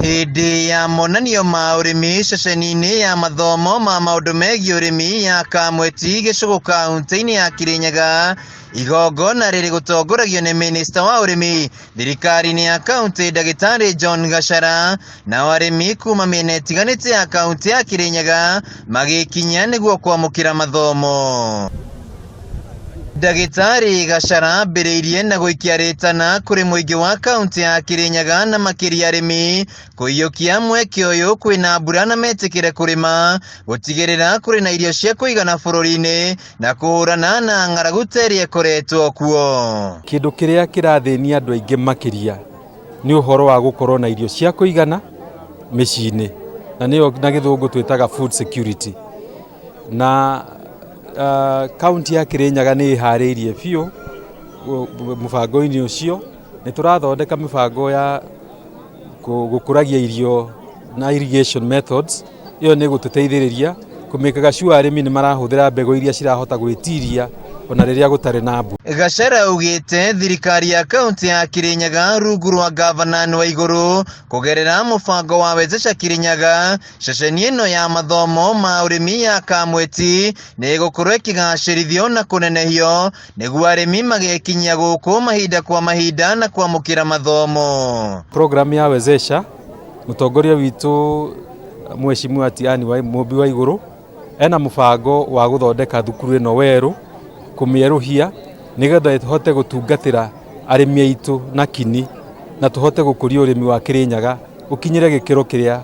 Hĩndĩ ya monanio ma ũrĩmi ceceni-inĩ ya mathomo ma maũndũ megiĩ ũrĩmi ya Kamweti Gĩcũgũ kaunti-inĩ ya Kirinyaga, igongona rĩrĩ gũtongoragio nĩ minista wa ũrĩmi thirikari-inĩ ya kaunti Ndagĩtarĩ John Gachara, nao arĩmi kuma mĩena ĩtiganĩte ya kaunti ya Kirinyaga magĩkinya nĩguo kwamũkĩra mathomo. Ndagĩtarĩ Gachara ambĩrĩirie na gũikia rĩtana kũrĩ mũingĩ wa kaunti ya Kirinyaga na makĩria arĩmi kũiyũkia mweke ũyũ kwĩna mbura na metĩkĩre kũrĩma, gũtigĩrĩra kũrĩ na irio cia kũigana bũrũri-inĩ na kũhũrana na ng'aragu ta ĩrĩa ĩkoretwo kuo. Kĩndũ kĩrĩa kĩrathĩnia andũ aingĩ makĩria nĩ ũhoro wa gũkorwo na irio cia kũigana mĩciĩ-inĩ, na nĩyo na gĩthũngũ twĩtaga food security. Na kaunti ya Kirinyaga nĩ ĩharĩirie biũ mũbango-inĩ ũcio, nĩ tũrathondeka mĩbango ya gũkũragia irio na irrigation methods, ĩyo nĩ ĩgũtũteithĩrĩria kũmĩkaga sure arĩmi nĩ marahũthĩra mbegũ iria cirahota gwĩtiria ona rĩrĩa gũtarĩ na mbura. Gachara augĩte thirikari ya kaunti ya Kirinyaga rungu rwa gavana Waigũrũ kũgerera mũbango wa Wezesha Kirinyaga, ceceni ĩno ya mathomo ma ũrĩmi ya Kamweti nĩ ĩgũkorwo ĩkĩgacĩrithio na kũnenehio nĩguo arĩmi magekinyia gũkũ mahinda kwa mahinda na kwamũkĩra mathomo. Program ya Wezesha, mũtongoria witũ Mheshimiwa Tiani wa Mũmbi wa Igũrũ ena mũbango wa gũthondeka thukuru ĩno werũ, kũmĩerũhia nĩgetha ĩhote gũtungatĩra arĩmi aitũ na kini na tũhote gũkũria ũrĩmi wa Kirinyaga ũkinyĩre gĩkĩro kĩrĩa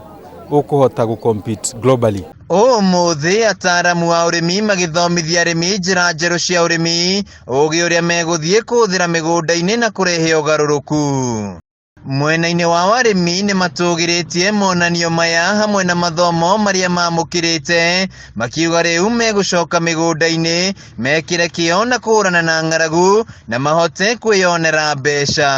ũkũhota gũ compete globally. Ũmũthĩ ataaramu a ũrĩmi magĩthomithia arĩmi njĩra njerũ cia ũrĩmi, ũgĩ ũrĩa megũthiĩ kũhũthĩra mĩgũnda-inĩ na kũrehe ũgarũrũku. Mwena-inĩ wa arĩmi nĩ matũgĩrĩtie monanio maya hamwe na mathomo marĩa mamũkĩrĩte, makiuga rĩu megũcoka mĩgũnda-inĩ mekĩre kĩo na kũhũrana na ng'aragu na mahote kwĩyonera mbeca.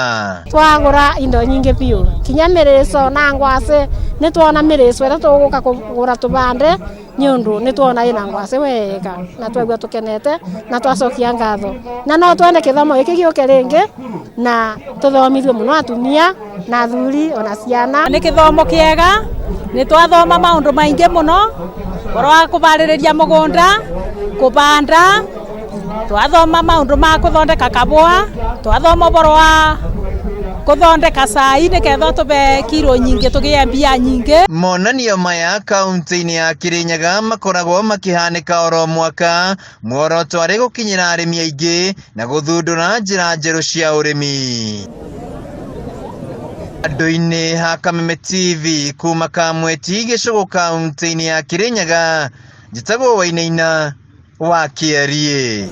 Twagũra indo nyingĩ biũ kinya mĩrĩco na ngwacĩ, nĩ twona mĩrĩco ĩrĩa tũgũka kũgũra tũbande nĩ ũndũ nĩ twona ĩna ngwacĩ wega na twaigua tũkenete na twacokia ngatho, na no twende gĩthomo gĩkĩ gĩũke rĩngĩ na tũthomithio mũno atumia na athuri ona ciana. Nĩ gĩthomo kĩega, nĩ twathoma maũndũ maingĩ mũno, ũhoro wa kũbarĩrĩria mũgũnda, kũbanda, twathoma maũndũ ma kũthondeka kabũa, twathoma ũhoro wa kũthondeka cai nĩgetha tũbe kiro nyingĩ tũgĩe mbia nyingĩ. Monanio maya kaunti-inĩ ya Kirinyaga makoragwo makĩhanĩka oro mwaka, muoroto arĩ gũkinyĩra arĩmi aingĩ na gũthundũra njĩra njerũ cia ũrĩmi. Andũ-inĩ ha Kameme TV kuma Kamweti Gĩcũgũ kaunti-inĩ ya Kirinyaga, njĩtagwo Wainaina wa Kĩariĩ.